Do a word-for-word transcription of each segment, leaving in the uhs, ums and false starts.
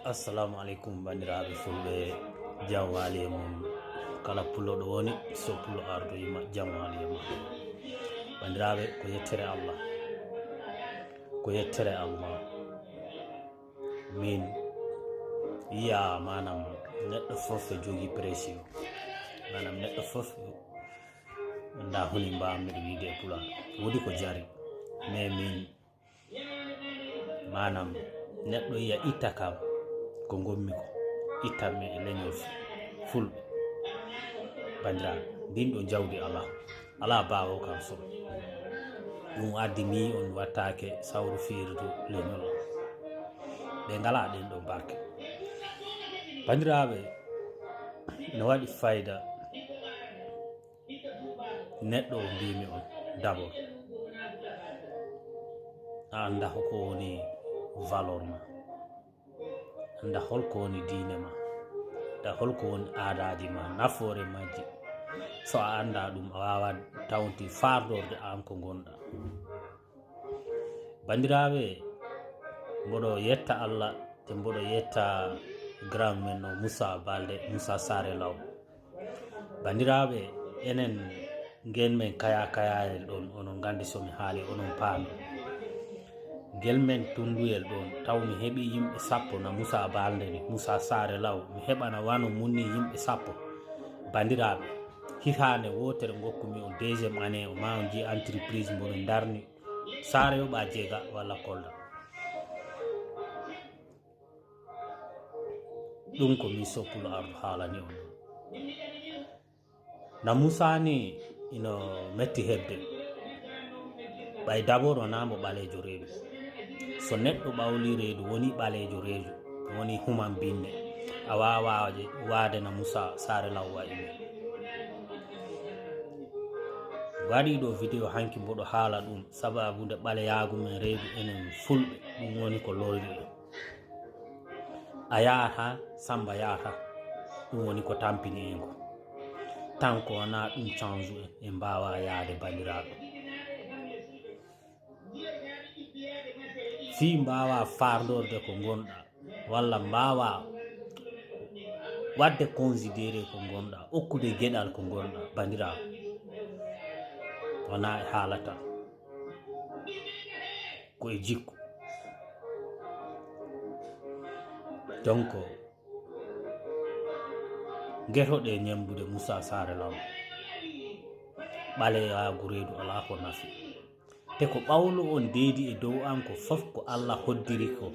Assalamu aleykum, banndiraaɓe fulɓe, jam waali e mon. Kala pullo ɗo woni, so pullo ardoyima, jam waali e mon. Banndiraaɓe, ko yettere Allah. Ko yettere Allah. Min yiya, maanaam, neɗɗo fof e jogii pression. Maanaam, neɗɗo fof, nda honi mbaawmi ɗum wiide e pulaar. Woodi ko jari. Mais min, maanaam, neɗɗo yiya itta kam ko ngonmi ko, ittanmi e leñol fu-, fulɓe. Banndiraaɓe, ndin ɗo jawdi alaa, alaa baawo kam so. Ɗum addi mi on wattaake sawru fiirdu leñol am. Ɓe ngalaa ɗen ɗo barke. Banndiraaɓe, no waɗi fayda neɗɗo o mbimi on d'abord, a annda hoko woni valeur ma, annda holko woni diine ma, annda holko woni aadaaji ma, nafoore majji. So a annda ɗum, a wawa tawti faardorde an ko ngonɗa. Banndiraaɓe, mboɗo yetta Allah, te mboɗo yetta grand men o Moussa Balde, Moussa Sare Law. Banndiraaɓe, enen ngel men kaya kayayel ɗon, onon nganndi so mi haali, onon paami. Ngel men tunnduyel ɗon, taw mi heɓi yimɓe sappo na Moussa Balde ni, Moussa Sare Law, mi heɓana wano mun ni yimɓe sappo. Banndiraaɓe, hitaande wootere ngokkumi on deuxième année o, ma on nji entreprise mboɗo ndarni. Saare yoɓa jeega walla Kolda. Ɗum ko min so pulaar haalani on. Na Musa ni ino metti heɓde. Ɓay d'abord wonaa mo ɓaleejo reedu. So neɗɗo ɓawli reedu, woni ɓaleejo reedu, woni human binne. A waawaa waade na Musa Saare Law wayi ni. Waɗi ɗo video hanki mboɗo haala ɗum, sababu nde ɓaleyaagu men reedu enen fulɓe, ɗum woni ko lorri en. A yaha, Samba yaha, ɗum woni ko tampini en ko. Tan ko wonaa ɗum change en, en mbaawa yaade banndiraaɓe. Fii mbaawa faardorde ko ngonɗa, walla mbaawa waɗde considéré ko ngonɗa, okkude geɗal ko ngonɗa, banndiraaɓe. Wonaa e haala tan. Ko e jikku. Donc, ngetoɗe ñembude Moussa Saare Law. Ɓaleyaagu reedu alaa ko nafi. Te ko ɓawlo on deedi e dow an ko fof ko Allah hoddiri ko,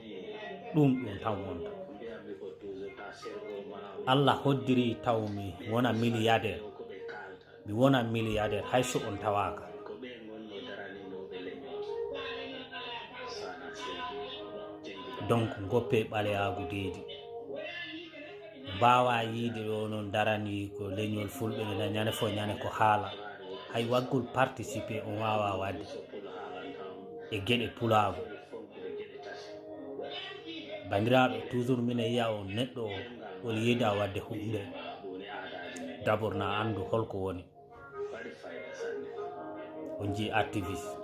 ɗum ɗum tan wonta. Allah hoddiri taw mi wona milliardaire. Mi wona milliardaire hay so on tawaaka. Donc, ngoppe ɓaleyaagu deedi. Mbaawa yiide ɗo noon darani ko leñol fulɓe ɓe ñande fof ñande ko haala. Hay waggol participer on waawa waɗde e geɗe pulaagu. Banndiraaɓe, toujours minen yiya on neɗɗo o, o yiida waɗde huunde. D'abord na anndu holko woni. On jii activiste.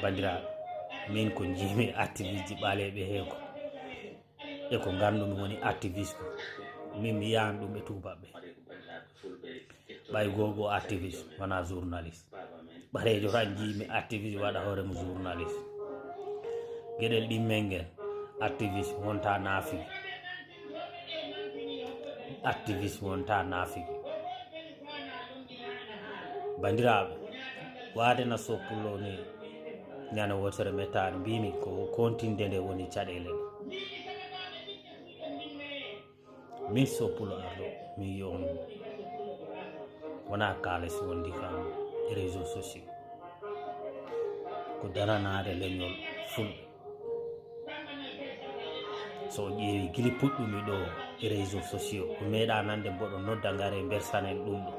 Banndiraaɓe, min ko njiimi activiste ji ɓaleeɓe hee ko. E ko nganndu-mi woni activiste ko. Min mi yiyaani ɗum e tuubaaɓe. Ɓay gogo activiste, wonaa journaliste. Ɓaleejo tan njiimi activiste waɗa hoore mo journaliste. Geɗel ɗimmel ngel, activiste wonta naafiki. Activiste wonta naafiki. Banndiraaɓe, waade na so pullo ni ñande wootere mettaani, mbimi ko kontinde nde woni caɗeele ɗe. Min so pulaar ɗo, mi yi'on wonaa kaalis wondi kam e réseaux sociaux. Ko daranaade leñol fulɓe. So o ƴeewi gili puɗɗumi ɗo e réseaux sociaux, ko meeɗa nande mboɗo nodda ngare mbersanen ɗum ɗo.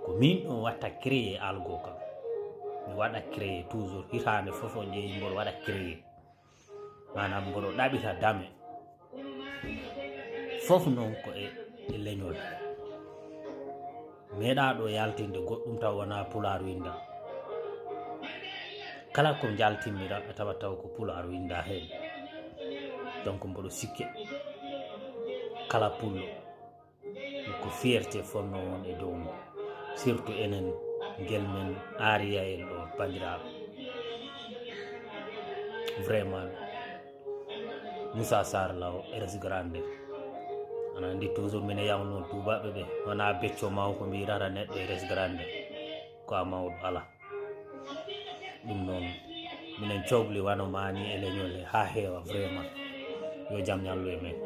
Ko min ɗon watta créer algo kam. Mi waɗa créer toujours, hitaande fof on ƴeewi mboɗo waɗa créer. Maanaam mboɗo ɗaɓita dame. Fof noon ko e, e leñol. Meeɗa ɗo yaltinde goɗɗum taw wonaa pulaar winda. Kala ko njaltinmi ra-, tawa taw ko pulaar winda heen. Donc mboɗo sikke kala pullo ko fierté fonno won e dow mum, surtout enen ngel men aariya'en ɗo banndiraaɓe. Vraiment Moussa Sarr law Eres Grande. Ana anndi toujours mine yawno tubaɓɓe ɓe wona becco mawko mbirata neɗɗo Eres Grande ko a mawɗo ala. Ɗum noon minen cogli wano mani e leñol he ha heewa vraiment. Yo jam ñallu e men.